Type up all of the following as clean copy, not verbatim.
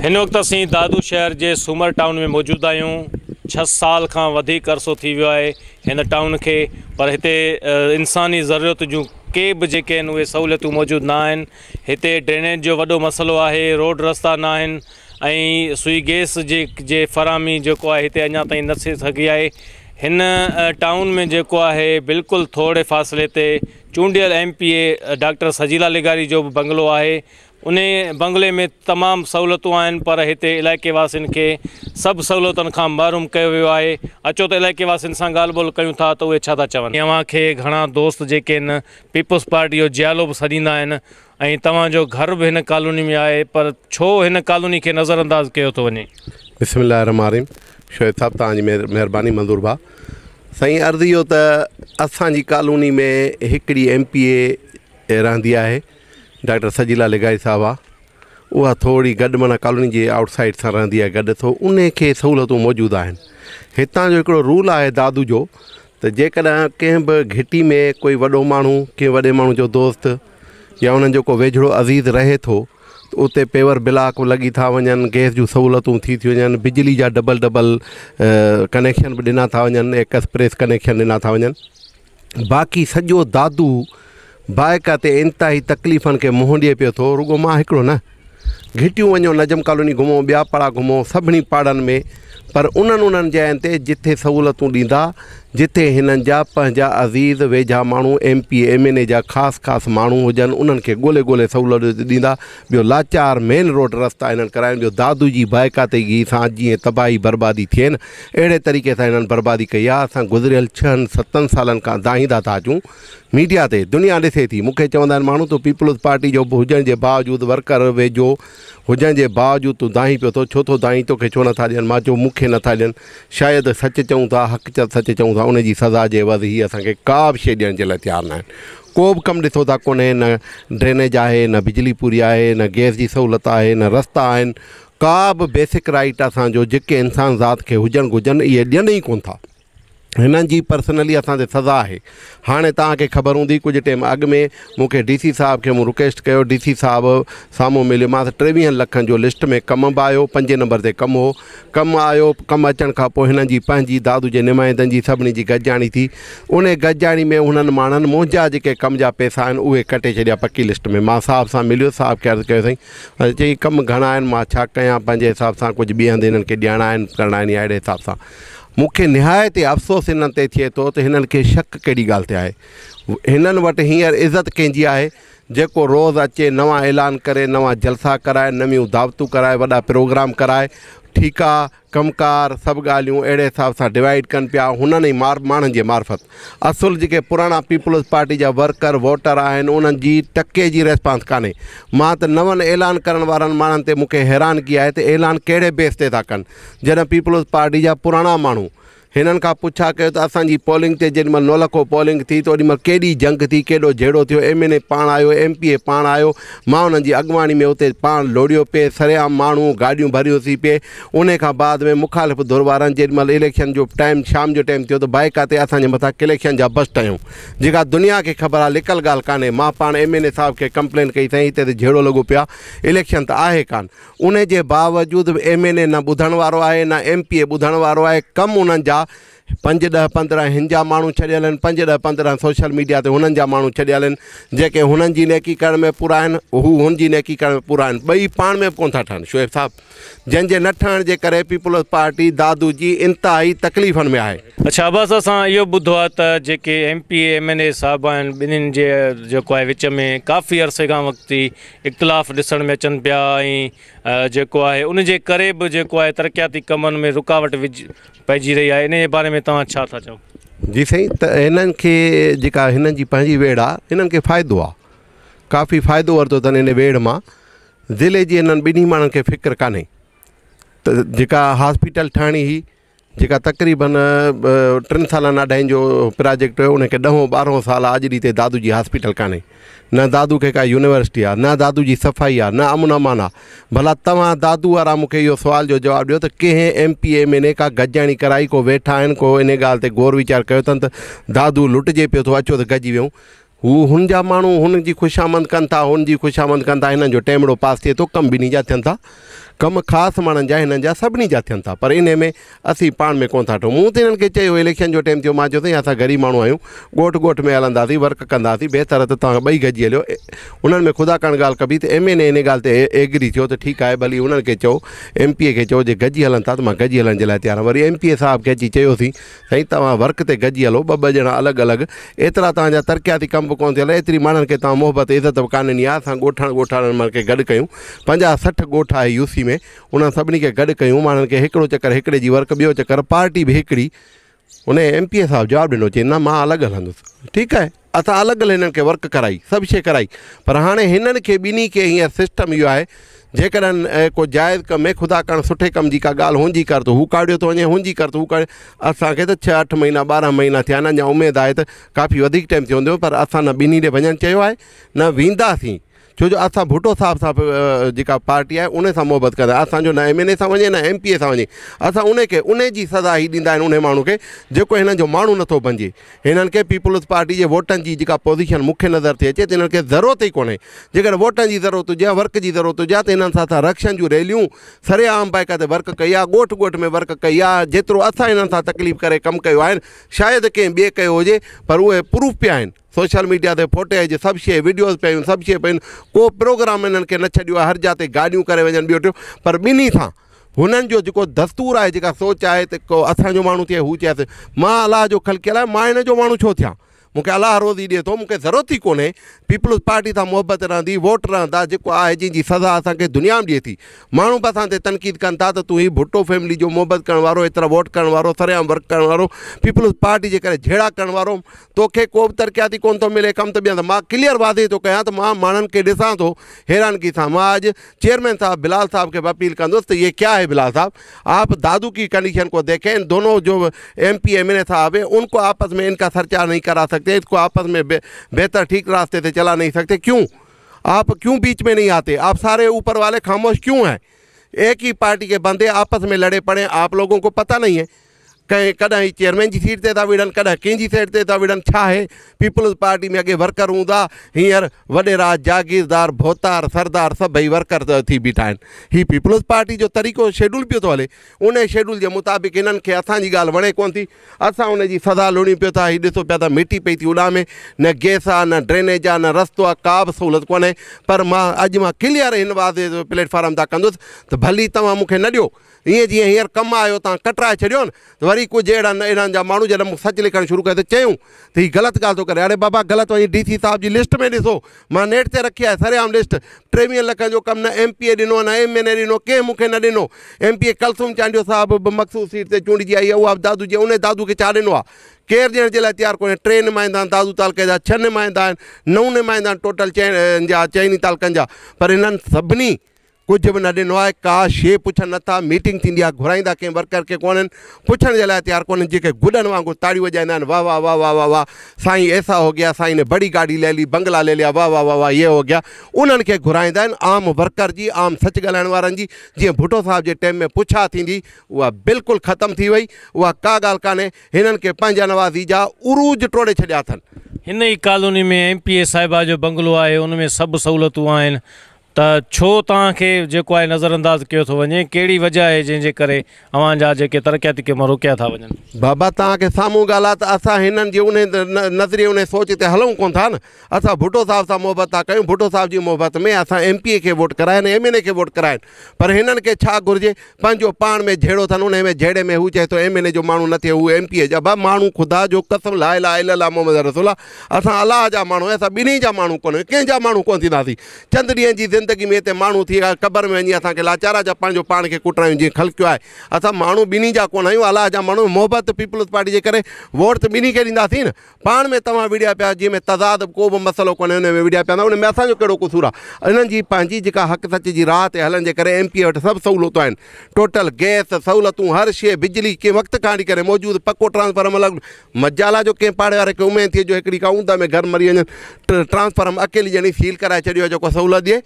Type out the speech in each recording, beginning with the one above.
هن وقت اسين دادو شهر جي سومر ٽائون ۾ موجود آهيون. 6 سال کان وڌيڪ عرصو ٿي ويو آهي هن ٽائون کي، پر هتي انساني ضرورت جون ڪي به جيڪي آهن اهي سهولتون موجود نه آهن. هتي ڊرينيج جو وڏو مسئلو آهي، روڊ رستا نه آهن ۽ سوئي گئس جي فراهمي جيڪو آهي هتي اڃا تائين نه ٿي سگهي آهي. هن ٽائون ۾ جيڪو آهي بلڪل ٿوري فاصلي تي چونڊيل M P A doctor Sajila لغاري جو به بنگلو آهي. انهي بنگلي ۾ تمام سهولتون آهن، پر هتي علائقي واسين کي سڀ سهولتن کان محروم ڪيو ويو آهي. اچو ته علائقي واسين سان ڳالهه ٻولهه ڪيون ٿا ته اهي ڇا ٿا چون. اوهان کي گهڻا دوست جيڪي آهن پيپلز پارٽي جو جيالو به سڏيندا آهن ۽ توهان جو گهر به هن ڪالوني ۾ آهي، پر ڇو هن ڪالوني کي نظر انداز ڪيو ٿو وڃي؟ بسم الله الرحمٰن الرحيم شعيب صاحب توهان جي مهرباني منظور ڀاء سائين عرض اهو ته اسان جي ڪالوني ۾ هڪڙي ايم پي اي رهندي آهي ڊاڪٽر سجيلا لغاري صاحبه اها ٿوري گڏ معنيٰ ڪالوني جي آئوٽ سائيڊ سان رهندي آهي گڏ ٿو انهي کي سهولتون موجود آهن هتان جو هڪڙو رول آهي دادو جو ته جيڪڏهن ڪنهن به گهٽي ۾ ڪوئي وڏو ماڻهو ڪنهن وڏي ماڻهو جو دوست يا انهن جو ڪو ويجهڙو عزيز رهي ٿو ته اتي پيور بلاڪ لڳي ٿا وڃن گئس جون سهولتون ٿي ٿيون وڃن بجلي جا ڊبل ڊبل ڪنيڪشن به ڏنا ٿا وڃن ايڪسپريس ڪنيڪشن ڏنا ٿا وڃن باقي سڄو دادو بائيڪ تي انتهائي تڪليفن کي منهن ڏئي پيو ٿو رڳو مان هڪڙو نه گهٽيون وڃو نجم ڪالوني گهمو ٻيا پاڙا گهمو سڀني پاڙن ۾ پر انهن انهن جاين تي جتي سهولتون ڏيندا جتي هنن جا پنهنجا عزيز ويجها ماڻهو M P A M N A جا خاص خاص ماڻهو هجن انهن کي ڳولي ڳولي سهولتون ڏيندا ٻيو لاچار مين روڊ رستا هنن ڪرايا ٻيو دادو جي بائيڪاتگي سان جيئن تباهي بربادي ٿئي نه اهڙي طريقي سان هنن بربادي ڪئي آهي اسان گذريل ڇهن ستن سالن کان دانهيندا ٿا اچون ميڊيا تي دنيا ڏسي ٿي مون کي چوندا آهن ماڻهو تون پيپلز پارٽي جو هجڻ جي باوجود ورڪر ويجهو هجڻ جي باوجود تون دانهين پيو ٿو ڇو ٿو دانهين توکي ڇو نٿا ڏين مان چيو مون کي نٿا ڏين شايد سچ چئون ٿا حق سچ چئون ٿا ان جي سزا جي عيوض هي اسان کي ڪا به شيء ڏيڻ جي لاء تيار ناهن ڪو به ڪم ڏسو ٿا ڪونهي نه ڊرينيج آهي نه بجلي پوري آهي نه گئس جي سهولت آهي نه رستا آهن ڪا به بيسڪ رائيٽ اسان جو جيڪي انسان ذات کي هجڻ گهرجن اهي ڏين ئي ڪونه ٿا. هنن جي پرسنلي اسان تي سزا آهي. هاڻي توهان کي خبر هوندي ڪجهه ٽيم اڳ ۾ مون کي ڊي سي صاحب کي مون رڪويسٽ ڪيو ڊي سي صاحب سامهون مليو مانس ٽيويهن لکن جو لسٽ ۾ ڪم به آيو پنجين نمبر تي ڪم هو ڪم آيو ڪم اچڻ کان پوء هنن جي پنهنجي دادو جي نمائندن جي سڀني جي گڏجاڻي ٿي انهي گڏجاڻي ۾ هنن ماڻهن منهنجا جيڪي ڪم جا پئسا آهن اهي ڪٽي ڇڏيا پڪي لسٽ ۾ مان صاحب سان مليس صاحب کي عرض ڪيو سائين چيائين ڪم گهڻا آهن مان ڇا ڪيان پنهنجي حساب سان ڪجهه ٻئي هنڌ هنن کي ڏيڻا آهن ڪرڻا آهن يا اهڙي حساب سان مون کي نهايت ئي افسوس هنن تي ٿئي ٿو ته هنن کي شڪ ڪهڙي ڳالهه تي آهي هنن وٽ هينئر عزت ڪنهن جي آهي جيڪو روز اچي نوان اعلان ڪري نوان جلسا ڪرائي نويون دعوتون ڪرائي وڏا پروگرام ڪرائي ٺيڪا ڪم ڪار سڀ ڳالهيون اهڙي حساب سان ڊوائيڊ ڪن پيا هنن ئي ماڻهن جي معرفت اصل جيڪي پراڻا پيپلز پارٽي جا ورڪر ووٽر آهن انهن جي ٽڪي جي ريسپانس ڪانهي مان ته نون اعلان ڪرڻ وارن ماڻهن تي مون کي حيرانگي آهي ته اعلان ڪهڙي بيس تي ٿا ڪن جڏهن پيپلز پارٽي جا پراڻا ماڻهو هنن کان پڇا ڪيو ته اسان جي پولنگ تي جيڏي مهل نولکو پولنگ ٿي ته اوڏي مهل ڪيڏي جنگ ٿي ڪيڏو جهيڙو ٿيو ايم اين اي پاڻ آيو ايم پي اي پاڻ آيو مان انهن جي اڳواڻي ۾ اتي پاڻ لوڙيو پئي سرعام ماڻهو گاڏيون ڀريوسين پئي انهي کان بعد ۾ مخالف ڌر وارن جيڏي مهل اليڪشن جو ٽائيم شام جو ٽائيم ٿيو ته بائيڪا تي اسان جي مٿان ڪليڪشن جا بسٽ هنيو جيڪا دنيا کي خبر آهي لڪل ڳالهه ڪانهي مان پاڻ ايم اين اي صاحب کي ڪمپلين ڪئي سائين هتي ته جهيڙو لڳو پيو آهي اليڪشن ته آهي ڪانه انهي جي باوجود به ايم اين اي نه ٻڌڻ وارو آهي نه ايم پي اي ٻڌڻ وارو آهي ڪم انهن جا پنج ڏهه پندرهن هن جا ماڻهو ڇڏيل آهن پنج ڏهه 15 سوشل ميڊيا تي هنن جا ماڻهو ڇڏيل آهن جيڪي هنن جي نيڪي ڪرڻ ۾ پورا آهن هو هن جي نيڪي ڪرڻ ۾ پورا آهن ٻئي پاڻ ۾ به ڪونه ٿا ٺهن شعيب صاحب جن جي نه ٺهڻ جي ڪري پيپلز پارٽي دادو جي انتهائي تڪليفن ۾ آهي. اڇا عباس اسان اهو ٻڌو آهي ته جيڪي M P A M N A صاحب آهن ٻنهين جي جيڪو آهي وچ ۾ ڪافي عرصي کان وقتي اختلاف ڏسڻ ۾ اچن پيا ۽ جيڪو آهي ان جي ڪري به جيڪو آهي ترقياتي ڪمن ۾ رڪاوٽ وجهه پئجي رهي آهي ان جي باري ۾ توهان ڇا ٿا چئو؟ جي سائين ته هنن کي جيڪا هنن جي پنهنجي ويڙهه آهي هنن کي فائدو آهي ڪافي فائدو ورتو اٿن ان ويڙهه مان ضلعي جي هنن ٻنهي ماڻهن کي فڪر ڪانهي ته جيڪا هاسپيٽل ٺهڻي هئي جيڪا تقريبن ٽن سالن اڍائين جو پراجيڪٽ هيو ان کي ڏهون ٻارهون سال آ اڄ ڏينهن تائين دادو جي هاسپيٽل ڪانهي نه دادو کي ڪا يونيورسٽي آ نه دادو جي صفائي آ نه امن امان آ ڀلا توهان دادو وارا مون کي اهو سوال جو جواب ڏيو ته ڪنهن M P A M N A ڪا گڏجاڻي ڪرائي ڪو ويٺا آهن ڪو ان ڳالهه تي غور ويچار ڪيو اٿن ته دادو لٽجي پيو ٿو اچو ته گڏجي ويهون هو هن جا ماڻهو هن جي خوشامند ڪن ٿا، هن جي خوشامند ڪن ٿا، هنن جو ٽيمڙو پاس ٿئي ٿو، ڪم ٻنهي جا ٿين ٿا. ڪم خاص ماڻهن جا هنن جا سڀني جا ٿين ٿا پر انهي ۾ اسين پاڻ ۾ ڪونه ٿا ٺهون. مون ته هنن کي چيو اليڪشن جو ٽيم ٿيو مان چيو سائين اسان غريب ماڻهو آهيون ڳوٺ ڳوٺ ۾ هلنداسين ورڪ ڪنداسين بهتر ته توهان ٻئي گڏجي هليو انهن ۾ خدا ڪارڻ ڳالهه ڪبي ته ايم اين اي انهي ڳالهه تي ايگري ٿيو ته ٺيڪ آهي ڀلي انهن کي چئو ايم پي اي کي چئو جي گڏجي هلن ٿا ته مان گڏجي هلڻ جي لاء تيار آهيان وري ايم پي اي صاحب کي اچي چيوسين سائين توهان ورڪ تي گڏجي هلو ٻه ٻه ڄڻا الڳ الڳ ايترا توهان جا ترقياتي ڪم به ڪونه ٿيل ايتري ماڻهن کي توهان محبت عزت به ڪانه ڏني آهي اسان ڳوٺاڻ ڳوٺاڻن ماڻهن کي گڏ ڪيون 50 60 ڳوٺ آهي يو سي ۾ انهن سڀني کي گڏ ڪيون ماڻهن کي هڪڙو چڪر هڪڙي جي ورڪ ٻيو چڪر پارٽي به هڪڙي ان ايم پي اي صاحب جواب ڏنو چي نه مان الڳ هلندس ٺيڪ آهي اسان الڳ هنن کي ورڪ ڪرائي سڀ شي ڪرائي پر هاڻي هنن کي ٻنهي کي هينئر سسٽم اهو آهي جيڪڏهن ڪو جائز ڪم ۾ خدا ڪارڻ سٺي ڪم جي ڪا ڳالهه هن جي ڪر ته هو ڪاڙيو ٿو وڃي هن جي ڪر ته هو ڪاڙيو اسان کي ته ڇهه اٺ مهينا 12 مهينا ٿيا آهن اڃا اميد آهي ته ڪافي وڌيڪ ٽائيم ٿيو هوندو پر اسان نه ٻنهي ڏي وڃڻ چيو آهي نه وينداسين ڇو جو اسان ڀٽو صاحب سان جيڪا پارٽي آهي ان سان محبت ڪندا آهيون اسان جو نه ايم اين اي سان وڃي نه ايم پي اي سان وڃي اسان ان کي ان جي سزا هي ڏيندا آهن ان ماڻهو کي جيڪو هنن جو ماڻهو نٿو بنجي هنن کي پيپلز پارٽي جي ووٽن جي جيڪا پوزيشن مون کي نظر ٿي اچي ته هنن کي ضرورت ئي ڪونهي جيڪڏهن ووٽن جي ضرورت هجي ها ورڪ جي ضرورت هجي ها ته هنن سان اسان رڪشن جون ريليون سري عام بائيڪ تي ورڪ ڪئي آهي ڳوٺ ڳوٺ ۾ ورڪ ڪئي آهي جيترو اسان هنن سان تڪليف ڪري ڪم ڪيو آهي شايد ڪنهن ٻئي ڪيو هجي پر اهي پروف پيا آهن سوشل ميڊيا تي فوٽيج سڀ شيء وڊيوز پيون سڀ شيء پيون ڪو پروگرام انهن کي نه ڇڏيو آهي هر جاء تي گاڏيون ڪري وڃن ٻيو ٽيو پر ٻنهي سان هنن جو جيڪو دستور آهي جيڪا سوچ آهي ته ڪو اسان جو ماڻهو ٿئي هو چئي مان الله جو خلقيل آهيان مان هن جو ماڻهو ڇو ٿيان مون کي الله روزي ڏئي ٿو مون کي ضرورت ئي ڪونهي پيپلز پارٽي سان محبت رهندي ووٽ رهندا جيڪو آهي جنهن جي سزا اسان کي دنيا ۾ ڏئي ٿي ماڻهو به اسان تي تنقيد ڪن ٿا ته تون هي ڀٽو فيملي جو محبت ڪرڻ وارو ايترا ووٽ ڪرڻ وارو سرعام ورڪ ڪرڻ وارو پيپلز پارٽي جي ڪري جهيڙا ڪرڻ وارو توکي ڪو به ترقياتي ڪونه ٿو ملي ڪم ته ٻين مان ڪليئر واضح ٿو ڪيان ته مان ماڻهن کي ڏسان ٿو حيرانگي سان مان اڄ چيئرمين صاحب بلال صاحب کي به اپيل ڪندس ته يي ڪيا هي بلال صاحب آپ دادو ڪي ڪنڊيشن کو ديکين ان دونو جو ايم پي ايم اين اي صاحب هي ان کو آپس ۾ ان کا سرچار نهين ڪرا سڪتي اس کو آپس ۾ بهتر ٺيڪ راستي سي چلا نهين سڪتي ڪيون آپ ڪيون بيچ ۾ نهين آتي آپ ساري اوپر والي خاموش ڪيون هين ايڪ هي پارٽي ڪي بندي آپس ۾ لڙي پڙي آپ لوگون کو پتا نهين هي ڪنهن ڪڏهن هي چيئرمين جي سيٽ تي ٿا وڙهن ڪڏهن ڪنهن جي سيٽ تي ٿا وڙهن ڇا آهي پيپلز پارٽي ۾ اڳي ورڪر هوندا هينئر وڏيرا جاگيردار ڀوتار سردار سڀئي ورڪر ٿي بيٺا آهن هي پيپلز پارٽي جو طريقو شيڊول پيو ٿو هلي ان شيڊول جي مطابق هنن کي اسان جي ڳالهه وڻي ڪونه ٿي اسان ان جي سزا لوڙيون پيو ٿا هي ڏسو پيا ته مٽي پئي ٿي اڏامي نه گئس آ نه ڊرينيج آ نه رستو آ ڪا به سهولت ڪونهي پر مان اڄ مان ڪليئر هن واضح پليٽ فارم تان ڪندس ته ڀلي توهان مون کي نه ڏيو ائين جيئن هينئر ڪم آيو تان ڪٽرائي ڇڏيو نه ته وري ڪجهه اهڙن اهڙن جا ماڻهو جڏهن مون سچ لکڻ شروع ڪيو ته چيائون ته هي غلط ڳالهه ٿو ڪري اڙي بابا غلط وڃي ڊي سي صاحب جي لسٽ ۾ ڏسو مان نيٽ تي رکي آهي سرعام لسٽ 23 لکن جو ڪم نه ايم پي اي ڏنو نه ايم اين اي ڏنو ڪنهن مون کي نه ڏنو ايم پي اي ڪلثوم چانڊيو صاحب به مخصوص سيٽ تي چونڊجي آئي آهي اها به دادو جي ان دادو کي ڇا ڏنو آهي ڪير ڏيڻ جي لاء تيار ڪونهي ٽي نمائندا آهن دادو تعلقي جا ڇهه نمائندا آهن نو نمائندا آهن ٽوٽل چئن جا چئني تعلقن جا پر انهن سڀني ڪجهه به نه ڏنو آهي، ڪا شيء پڇن نه ٿا، ميٽنگ ٿيندي آهي گهرائيندا ڪنهن ورڪر کي ڪونهن، پڇڻ جي لاء تيار ڪونهن، جيڪي گڏن وانگر تاڙيون وڄائيندا آهن واه واه واه واه واه واه سائين ايسا هو گيا سائين ني بڙي گاڏي لي لي بنگلا لي ليا واه واه واه واه يه هو گيا انهن کي گهرائيندا آهن عام ورڪر جي عام سچ ڳالهائڻ وارن جي جيئن ڀٽو صاحب جي ٽيم ۾ پڇا ٿيندي اها بلڪل ختم ٿي وئي اها ڪا ڳالهه ڪانهي هنن کي پنهنجا نوازي جا عروج ٽوڙي ڇڏيا اٿن. هن ئي ڪالوني ۾ ايم پي اي صاحبه جو بنگلو آهي ان ۾ سڀ سهولتون آهن ته ڇو توهان کي جيڪو آهي نظر انداز ڪيو ٿو وڃي، ڪهڙي وجه آهي جنهن جي ڪري اوهان جا جيڪي ترقياتي ڪم روڪيا ٿا وڃن؟ بابا توهان کي سامهون ڳالهه آ ته اسان هنن جي انهي نظريي انهي سوچ تي هلون ڪونه ٿا نه اسان ڀٽو صاحب سان محبت ٿا ڪيون ڀٽو صاحب جي محبت ۾ اسان ايم پي اي کي ووٽ ڪرايا آهن ايم اين اي کي ووٽ ڪرايا آهن پر هنن کي ڇا گهرجي پنهنجو پاڻ ۾ جهيڙو اٿن انهي ۾ جهيڙي ۾ هو چئي ٿو ايم اين اي جو ماڻهو نه ٿئي هو ايم پي اي جا ڀا ماڻهو خدا جو قسم لا اله الا الله محمد رسول الله اسان الله جا ماڻهو آهيون اسان ٻنهي جا ماڻهو ڪونه آهيون ڪنهن جا ماڻهو ڪونه ٿينداسين چند ڏينهن جي زندگي ۾ هتي ماڻهو ٿي قبر ۾ وڃي اسان کي لاچارا جا پنهنجو پاڻ کي ڪٽرايون جيئن خلقيو آهي اسان ماڻهو ٻنهي جا ڪونه آهيون الله جا ماڻهو محبت پيپلز پارٽي جي ڪري ووٽ ته ٻنهي کي ڏينداسين نه پاڻ ۾ توهان وڙهيا پيا جنهن ۾ تضاد ڪو به مسئلو ڪونهي ان ۾ وڙهيا پيا ان ۾ اسان جو ڪهڙو قصور آهي انهن جي پنهنجي جيڪا حق سچ جي راهه تي هلڻ جي ڪري ايم پي اي وٽ سڀ سهولتون آهن ٽوٽل گئس سهولتون هر شيء بجلي ڪنهن وقت کان وٺي ڪري موجود پڪو ٽرانسفارم لڳ مجال آهي جو ڪنهن پاڙي واري کي اميد ٿئي جو هڪڙي ڪا اوندهه ۾ گهر مري وڃن ٽرانسفارم اڪيلي ڄڻي سيل ڪرائي ڇڏيو آهي جيڪو سهولت ڏئي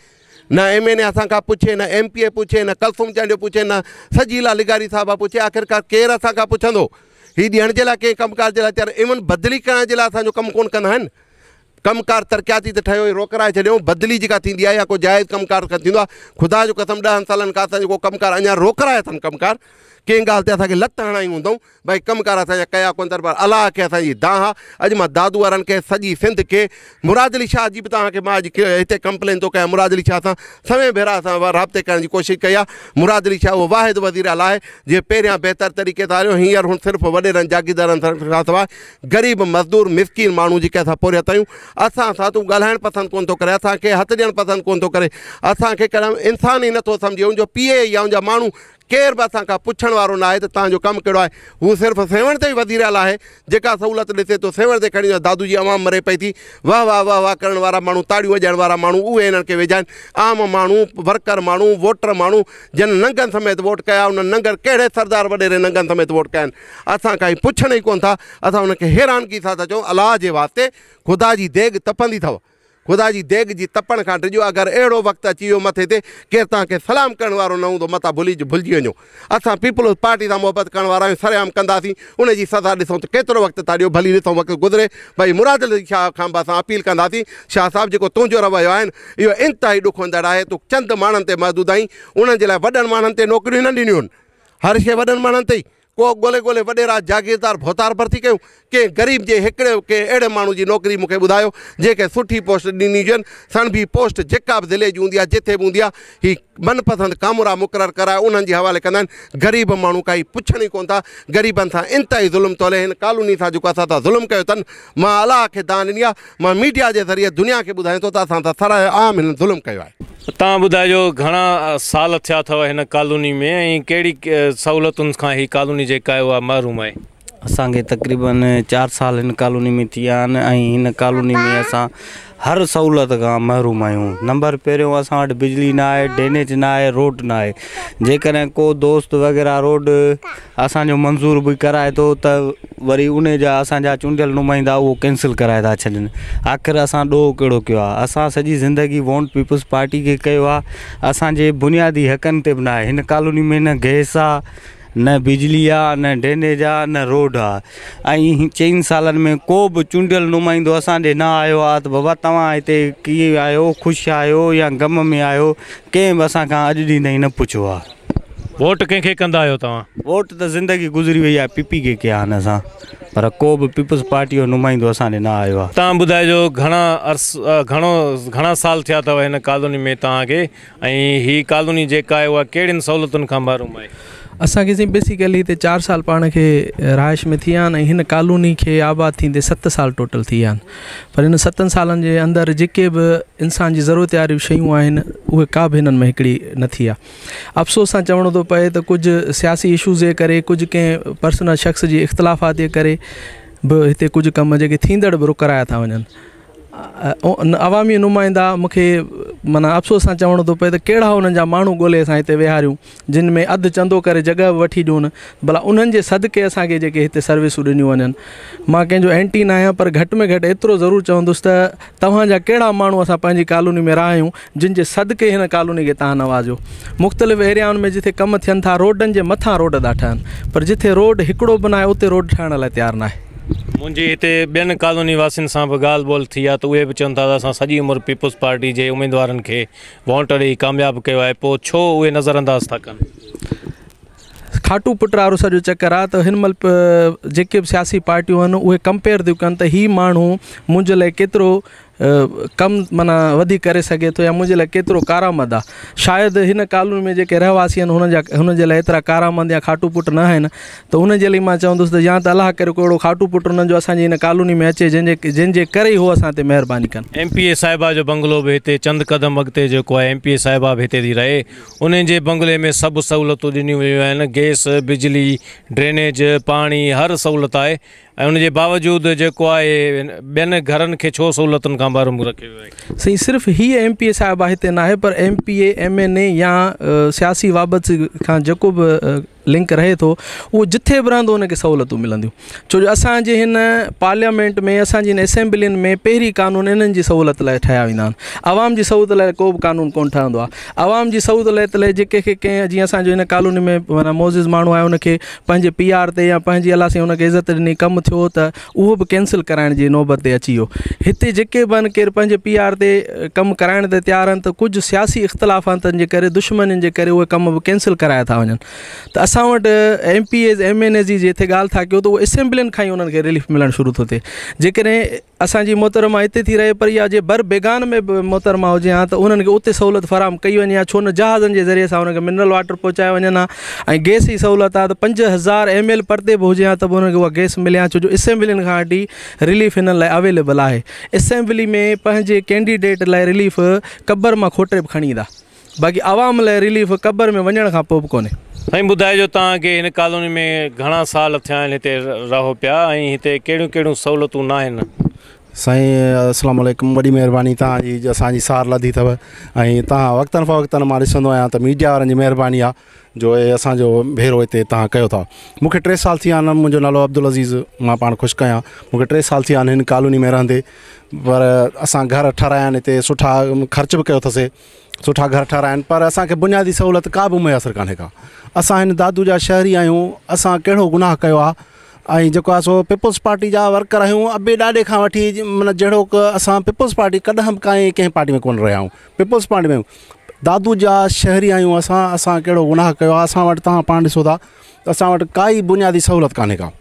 نه ايم اين اي اسان کان پڇي نه ايم پي اي پڇي نه ڪلثوم چانڊيو پڇي نه سجيلا لغاري صاحبه پڇي آخرڪار ڪير اسان کان پڇندو هي ڏيڻ جي لاء ڪنهن ڪم ڪار جي لاء تيار ايون بدلي ڪرڻ جي لاء اسان جو ڪم ڪونه ڪندا آهن. ڪم ڪار ترقياتي ته ٺهيو ئي روڪرائي ڇڏيو، بدلي جيڪا ٿيندي آهي يا ڪو جائز ڪم ڪار ٿيندو آهي، خدا جو قسم ڏهن سالن کان اسان جو ڪو ڪم ڪار اڃا روڪرايا اٿن ڪم ڪار، ڪنهن ڳالهه تي اسان کي لت هڻائي هوندئون، ڀائي ڪم ڪار اسان جا ڪيا ڪونه اٿن پر الله کي اسان جي دانهن آهي، اڄ مان دادو وارن کي سڄي سنڌ کي مراد علي شاهه جي به توهان کي مان اڄ هتي ڪمپلين ٿو ڪيان مراد علي شاهه سان سوين ڀيرا اسان رابطي ڪرڻ جي ڪوشش ڪئي آهي، مراد علي شاهه اهو واحد وزير اعليٰ آهي جنهن پهريان بهتر طريقي سان هليو هينئر هن صرف وڏيرن جاگيردارن کان سواء غريب مزدور مسڪين ماڻهو جيڪي اسان پورهيت آهيون اسان سان تون ڳالهائڻ پسند ڪونه ٿو ڪري اسان کي هٿ ڏيڻ پسند ڪونه ٿو ڪري اسان کي ڪڏهن انسان ئي نٿو سمجهي ان جو پي اي يا ان جا ماڻهو ڪير به اسان کان پڇڻ وارو نه آهي ته توهان جو ڪم ڪهڙو آهي هو صرف سيوهڻ تي ئي وزير اعليٰ آهي جيڪا سهولت ڏسي ٿو سيوهڻ تي کڻي دادو جي عوام مري پئي ٿي واهه واهه واهه واهه ڪرڻ وارا ماڻهو تاڙيون وڄائڻ وارا ماڻهو اهي هنن کي ويجها آهن عام ماڻهو ورڪر ماڻهو ووٽر ماڻهو جن ننگن سميت ووٽ ڪيا انهن ننگر ڪهڙي سردار وڏيري ننگن سميت ووٽ ڪيا آهن اسان کان هي پڇن ئي ڪونه ٿا، اسان انهن کي حيرانگي سان ٿا چئون، الله جي واسطي خدا جي ديڳ تپندي اٿو، خدا جي ديڳ جي تپڻ کان ڊڄو، اگر اهڙو وقت اچي ويو مٿي تي، ڪير توهان کي سلام ڪرڻ وارو نه هوندو، متان ڀلجي وڃو. اسان پيپلز پارٽي سان محبت ڪرڻ وارا آهيون، سرعام ڪنداسين، ان جي سزا ڏسون ته ڪيترو وقت ٿا ڏيو، ڀلي ڏسون وقت گذري. ڀائي مراد علي شاهه کان به اسان اپيل ڪنداسين، شاهه صاحب جيڪو تنهنجو رويو آهي نه، اهو انتهائي ڏکوئندڙ آهي، تون چند ماڻهن تي محدود آهين، انهن جي لاء وڏن ماڻهن تي نوڪريون نه ڏنيون آهن، هر شيء وڏن ماڻهن تي ئي. ڪو ڳولي ڳولي وڏيرا جاگيردار ڀوتار ڀرتي ڪيون، ڪنهن غريب جي هڪڙي ڪنهن اهڙي ماڻهو جي نوڪري مون کي ٻڌايو جنهن کي سٺي پوسٽ ڏني هجن، سڻڀي پوسٽ جيڪا به ضلعي جي هوندي آهي جتي به هوندي آهي هي من پسند ڪامورا مقرر ڪرائي انهن جي حوالي ڪندا آهن، غريب ماڻهو ڪائي پڇن ئي ڪونه ٿا، غريبن سان انتهائي ظلم ٿو هلي، هن ڪالوني سان جيڪو اسان سان ظلم ڪيو اٿن مان الله کي دانهن ڏني آهي، مان ميڊيا جي ذريعي دنيا کي ٻڌايان ٿو ته اسان سان سر عام هنن ظلم ڪيو آهي. توهان ٻڌائجو گهڻا سال ٿيا اٿو هن ڪالوني ۾ ۽ ڪهڙي سهولتن کان هي ڪالوني جيڪا آهي اها محروم آهي. اسان کي تقريبن چار سال هن ڪالوني ۾ ٿي ويا آهن ۽ هن ڪالوني ۾ اسان هر سهولت کان محروم آهيون نمبر پهريون اسان وٽ بجلي نه آهي ڊرينيج نه آهي روڊ نه آهي جيڪڏهن ڪو دوست وغيره روڊ اسان جو منظور به ڪرائي ٿو ته وري ان جا اسان جا چونڊيل نمائندا اهو ڪينسل ڪرائي ٿا ڇڏين آخر اسان ڏوهه ڪهڙو ڪيو آهي اسان سڄي زندگي ووٽ پيپلز پارٽي کي ڪيو آهي اسان جي بنيادي حقن تي به ناهي هن ڪالوني ۾ نه گئس آهي نه بجلي آهي نه ڊرينيج آهي نه روڊ آهي ۽ چئن سالن ۾ ڪو به چونڊيل نمائندو اسان ڏي نه آيو آهي ته بابا توهان هتي ڪيئن آهيو خوش آهيو يا غم ۾ آهيو ڪنهن به اسان کان اڄ ڏينهن تائين نه پڇيو آهي. ووٽ ڪنهن کي ڪندا آهيو توهان؟ ووٽ ته زندگي گذري وئي آهي پي پي کي ڪيا آهن اسان پر ڪو به پيپلز پارٽي جو نمائندو اسان ڏي نه آيو آهي. توهان ٻڌائجو گهڻا عرص گهڻو گهڻا سال ٿيا اٿو هن ڪالوني ۾ توهان کي ۽ هي ڪالوني جيڪا آهي اها ڪهڙين سهولتن کان محروم آهي؟ اسان کي سائين بيسيڪلي هتي چار سال پاڻ کي رهائش ۾ ٿي ويا آهن ۽ هن ڪالوني کي آباد ٿيندي ست سال ٽوٽل ٿي ويا آهن پر هن ستن سالن جي اندر جيڪي به انسان جي ضرورت واريون شيون آهن اهي ڪا به هنن ۾ هڪڙي نه ٿي آهي. افسوس سان چوڻو ٿو پئي ته ڪجهه سياسي اشوز جي ڪري ڪجهه ڪنهن پرسنل شخص جي اختلافات جي ڪري به هتي ڪجهه ڪم جيڪي ٿيندڙ به رڪرايا ٿا وڃن عوامي نمائندا مونکي معنيٰ افسوس سان چوڻو ٿو پئي ته ڪهڙا انهن جا ماڻهو ڳولي اسان هتي ويهاريون جن ۾ اڌ چندو ڪري جڳهه به وٺي ڏيون ڀلا انهن جي صدقي اسان کي جيڪي هتي سروسون ڏنيون وڃن مان ڪنهن جو اينٽي نه آهيان پر گهٽ ۾ گهٽ ايترو ضرور چوندس ته توهان جا ڪهڙا ماڻهو اسان پنهنجي ڪالوني ۾ رهايون جن جي صدقي هن ڪالوني کي توهان نوازيو. مختلف ايريائن ۾ جٿي ڪم ٿين ٿا روڊن جي مٿان روڊ ٿا ٺهن پر جٿي روڊ هڪڙو به ناهي اتي روڊ ٺهڻ لاء تيار ناهي. منهنجي هتي ٻين ڪالوني واسين سان به ڳالهه ٻولهه ٿي آهي ته اهي به چون ٿا ته اسان سڄي عمر پيپلز پارٽي جي اميدوارن کي ووٽ ڏئي ڪامياب ڪيو آهي پوء ڇو اهي نظرانداز ٿا ڪن. کاٽو پٽ وارو سڄو چڪر آهي ته هن مهل جيڪي به سياسي پارٽيون آهن اهي ڪمپيئر ٿيون ڪن ته هي ماڻهو منهنجي لاء ڪيترو ڪم معنيٰ وڌيڪ ڪري سگهي ٿو يا منهنجي لاء ڪيترو ڪارآمد آهي شايد هن ڪالوني ۾ جيڪي رهواسي آهن هنن جا هنن جي لاء ايترا ڪارآمد يا کاٽو پٽ نه آهن ته انهن جي لاء مان چوندس ته يا ته الله ڪري ڪو اهڙو کاٽو پٽ انهن جو اسان جي هن ڪالوني ۾ اچي جنهن جي جنهن جي ڪري ئي هو اسان تي مهرباني ڪن. ايم پي اي صاحبه جو بنگلو به هتي چند قدم اڳتي جيڪو آهي ايم پي اي صاحبه به هتي ٿي رهي انهن جي بنگلي ۾ سڀ سهولتون ڏنيون ويون آهن گئس بجلي ڊرينيج پاڻي هر سهولت آهي ۽ ان جي باوجود جيڪو آهي ٻين گهرن کي ڇو سهولتن کان محروم رکيو ويو آهي. سائين صرف هيء ايم پي اي صاحبه هتي ناهي پر M P A, M N A يا سياسي وابستگي کان جيڪو به لنڪ رهي ٿو اهو جٿي به رهندو ان کي سهولتون ملنديون ڇو جو اسان جي هن پارليامينٽ ۾ اسان جي هن اسيمبلين ۾ پهرين قانون انهن جي سهولت لاء ٺاهيا ويندا آهن عوام جي سهولت لاء ڪو به قانون ڪونه ٺهندو آهي عوام جي سهولت لاء جيڪي کي ڪنهن جيئن اسان جو هن ڪالوني ۾ معنيٰ معزز ماڻهو آهي ان کي پنهنجي پي آر تي يا پنهنجي الله سائين ان کي عزت ڏني ڪم ٿيو ته اهو به ڪينسل ڪرائڻ جي نوبت تي اچي ويو. هتي جيڪي به آهن ڪير پنهنجي پي آر تي ڪم ڪرائڻ تي تيار آهن ته ڪجهه سياسي اختلافاتن جي ڪري دشمنين جي ڪري اهي ڪم به ڪينسل ڪرايا ٿا وڃن ته اسان وٽ M P As M N As جي جتي ڳالهه ٿا ڪيو ته اهي اسيمبلين کان ئي انهن کي رليف ملڻ شروع ٿو ٿئي جيڪڏهن اسان جي محترمه هتي ٿي رهي پر اها جي بر بيگان ۾ به محترمه هجي ها ته انهن کي اتي سهولت فراهم ڪئي وڃي ها ڇو نه جهازن جي ذريعي سان انهن کي منرل واٽر پهچايو وڃن ها ۽ گئس جي سهولت آهي ته 5000 ايم ايل پرتي به هجي ها ته به انهن کي اها گئس ملي ها ڇو جو اسيمبلين کان وٺي رليف هنن لاء اويليبل آهي اسيمبلي ۾ پنهنجي ڪينڊيڊيٽ لاء رليف قبر مان کوٽي به کڻي ايندا باقي عوام لاء رليف قبر ۾ وڃڻ کان پوء به ڪونهي. سائين ٻڌائجو توهان کي هن ڪالوني ۾ گهڻا سال ٿيا آهن هتي رهو پيا ۽ هتي ڪهڙيون ڪهڙيون سهولتون ناهن. سائين السلام عليڪم وڏي مهرباني توهان جي جو اسان جي سار لڌي اٿو ۽ توهان وقتن فوقتن مان ڏسندو آهيان ته ميڊيا وارن جي مهرباني آهي جو اهي اسان جو ڀيرو هتي توهان ڪيو ٿا مون کي ٽي سال ٿي ويا آهن منهنجو نالو عبدالعزيز مان پاڻ خشڪ آهيان مون کي ٽي سال ٿي ويا آهن هن ڪالوني ۾ رهندي پر اسان گهر ٺهرايا آهن هتي سٺا خرچ به ڪيو اٿسي سٺا گهر ٺهرايا آهن پر اسان کي بنيادي سهولت ڪا به ميسر ڪانهي ڪا اسان هن دادو جا شهري آهيون اسان ڪهڙو گناهه ڪيو آهي ۽ جيڪو آهي سو پيپلز پارٽي جا ورڪر آهيون ابي ڏاڏي کان وٺي معنيٰ جهڙوڪ اسان پيپلز پارٽي ڪڏهن به ڪائي ڪنهن پارٽي ۾ ڪونه رهيا آهيون پيپلز پارٽي ۾ دادو جا شهري آهيون اسان اسان ڪهڙو گناهه ڪيو آهي اسان وٽ توهان پاڻ ڏسو ٿا ته اسان وٽ ڪائي بنيادي سهولت ڪانهي ڪا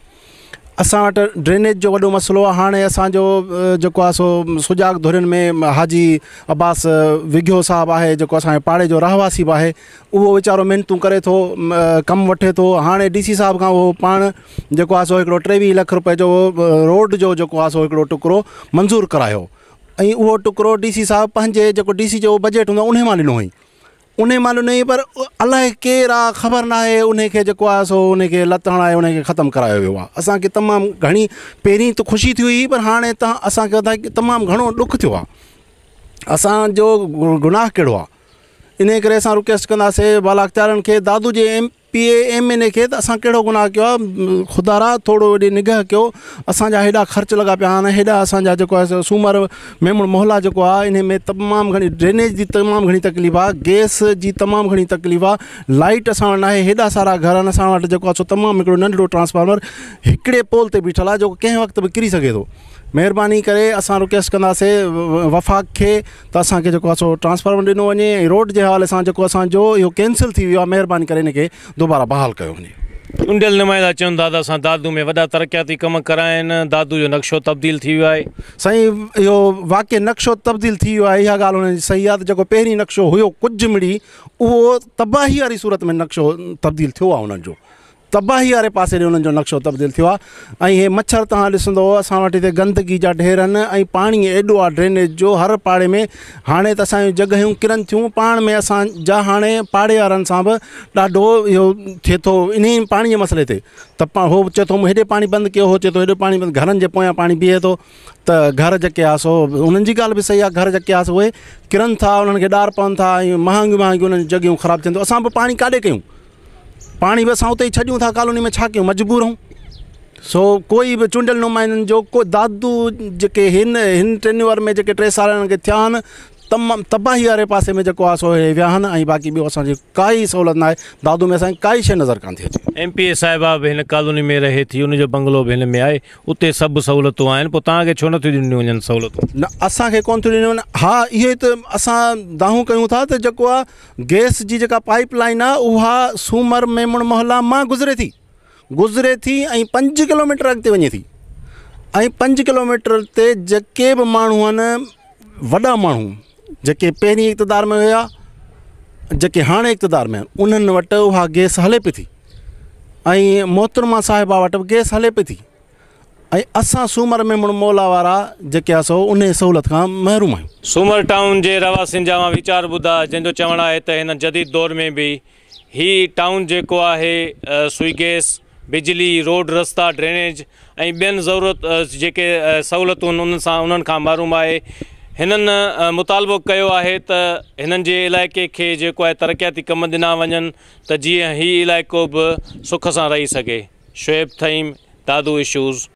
اسان وٽ ڊرينيج جو وڏو مسئلو آهي هاڻي اسان جو جيڪو آهي سو سجاڳ ڌرين ۾ حاجي عباس وگهيو صاحب آهي جيڪو اسان جي پاڙي جو رهواسي به آهي اهو ويچارو محنتون ڪري ٿو ڪم وٺي ٿو هاڻي ڊي سي صاحب کان اهو پاڻ جيڪو آهي سو هڪڙو 23 لک روپئي جو روڊ جو جيڪو آهي سو هڪڙو ٽڪرو منظور ڪرايو ۽ اهو ٽڪرو ڊي سي صاحب پنهنجي جيڪو ڊي سي جو بجيٽ هوندو آهي انهي مان ڏنو هئائين انهي مان ڏنائين پر الائي ڪير آ خبر ناهي انهي کي جيڪو آ سو انهي کي لت هڻائي انهي کي ختم ڪرايو ويو آ اسان کي تمام گهڻي پهرين ته خوشي ٿي هئي پر هاڻي ته اسان کي تمام گهڻو ڏک ٿيو آ اسان جو گناهه ڪهڙو آ انهي ڪري اسان رڪويسٽ ڪنداسي بالا اختيارن کي دادو جي M P A M N A کي ته اسان ڪهڙو گناهه ڪيو آهي خدارا ٿورو هيڏي نگاهه ڪيو اسان جا هيڏا خرچ لڳا پيا آهن هيڏا اسان جا جيڪو آهي سو سومر ميمڻ محلا جيڪو آهي انهي ۾ تمام گهڻي ڊرينيج جي تمام گهڻي تڪليف آهي گئس جي تمام گهڻي تڪليف آهي لائيٽ اسان وٽ ناهي هيڏا سارا گهر آهن اسان وٽ جيڪو آهي سو تمام هڪڙو ننڍڙو ٽرانسفارمر هڪڙي پول تي بيٺل آهي جيڪو ڪنهن وقت به ڪري سگهي ٿو مهرباني ڪري اسان رڪويسٽ ڪنداسي وفاق کي ته اسان کي جيڪو آهي سو ٽرانسفارمر ڏنو وڃي ۽ روڊ جي حوالي سان جيڪو اسان جو اهو ڪينسل ٿي ويو آهي مهرباني ڪري ان کي دوباره بحال ڪيو وڃي. چونڊيل نمائندا چون ٿا ته اسان دادو ۾ وڏا ترقياتي ڪم ڪرايا آهن، دادو جو نقشو تبديل ٿي ويو آهي. سائين اهو واقعي نقشو تبديل ٿي ويو آهي اها ڳالهه انهن جي صحيح آهي ته جيڪو پهرين نقشو هيو ڪجهه مڙئي اهو تباهي واري صورت ۾ نقشو تبديل ٿيو آهي انهن جو تباهي واري پاسي ڏي انهن جو نقشو تبديل ٿيو آهي ۽ هي مڇر توهان ڏسندو اسان وٽ هتي گندگي جا ڍير آهن ۽ پاڻي ايڏو آهي ڊرينيج جو هر پاڙي ۾ هاڻي ته اسان جون جڳهيون ڪرن ٿيون پاڻ ۾ اسان جا هاڻي پاڙي وارن سان به ڏاڍو اهو ٿئي ٿو انهي پاڻي جي مسئلي تي ته هو چئي ٿو مون هيڏي پاڻي بند ڪيو هو چئي ٿو هيڏو پاڻي بند گهرن جي پويان پاڻي بيهي ٿو ته گهر جيڪي آهي سو انهن جي ڳالهه به صحيح آهي گهر جيڪي آهي سو اهي ڪرن ٿا انهن کي ڏار پون ٿا ۽ مهانگيون مهانگيون انهن جون جڳهيون خراب ٿين ٿيون اسان به پاڻي ڪاڏي ڪيون پاڻي به اسان اتي ئي ڇڏيون ٿا ڪالوني ۾ ڇا ڪيون مجبور آهيون سو ڪوئي به چونڊيل نمائندن جو ڪو دادو جيڪي هن هن ٽينيور ۾ جيڪي 3 سال هنن کي ٿيا آهن تمام تباهي واري پاسي ۾ جيڪو آهي سو هي ويا آهن ۽ باقي ٻيو اسان جي ڪائي سهولت ناهي دادو ۾ اسان کي ڪائي شيء نظر ڪانه ٿي اچي. ايم پي اي صاحبه به هن ڪالوني ۾ رهي ٿي ان جو بنگلو به هن ۾ آهي اتي سڀ سهولتون آهن پوء توهان کي ڇو نه ٿيون ڏنيون وڃن سهولتون؟ نه اسان کي ڪونه ٿيون ڏنيون وڃن ها اهو ئي ته اسان دانهون ڪيون ٿا ته جيڪو آهي گئس جي جيڪا پائيپ لائين آهي اها سومر ميمڻ محلا مان گذري ٿي گذري ٿي ۽ 5 ڪلوميٽر اڳتي وڃي ٿي ۽ 5 ڪلوميٽر تي جيڪي به ماڻهو آهن وڏا ماڻهو جيڪي پهرين اقتدار ۾ هيا جيڪي هاڻي اقتدار ۾ آهن انهن وٽ اها گئس هلي پئي ٿي ۽ محترمه صاحبه وٽ به گئس هلي پئي ٿي ۽ اسان سومر ميمڻ مولا وارا جيڪي آ سو انهي سهولت کان محروم آهيون. سومر ٽائون جي رهواسين جا اوهان ويچار ٻڌا جنهن جو چوڻ آهي ته هن جديد دور ۾ به هي ٽائون جيڪو آهي سوئي گئس، بجلي، روڊ رستا، ڊرينيج ۽ ٻين ضرورت جيڪي سهولتون انهن سان انهن کان محروم آهي. هنن مطالبو ڪيو آهي ته هنن جي علائقي کي جيڪو آهي ترقياتي ڪم ڏنا وڃن ته جيئن هي علائقو به سک سان رهي سگهي. شعيب ٿهيم، دادو اشوز.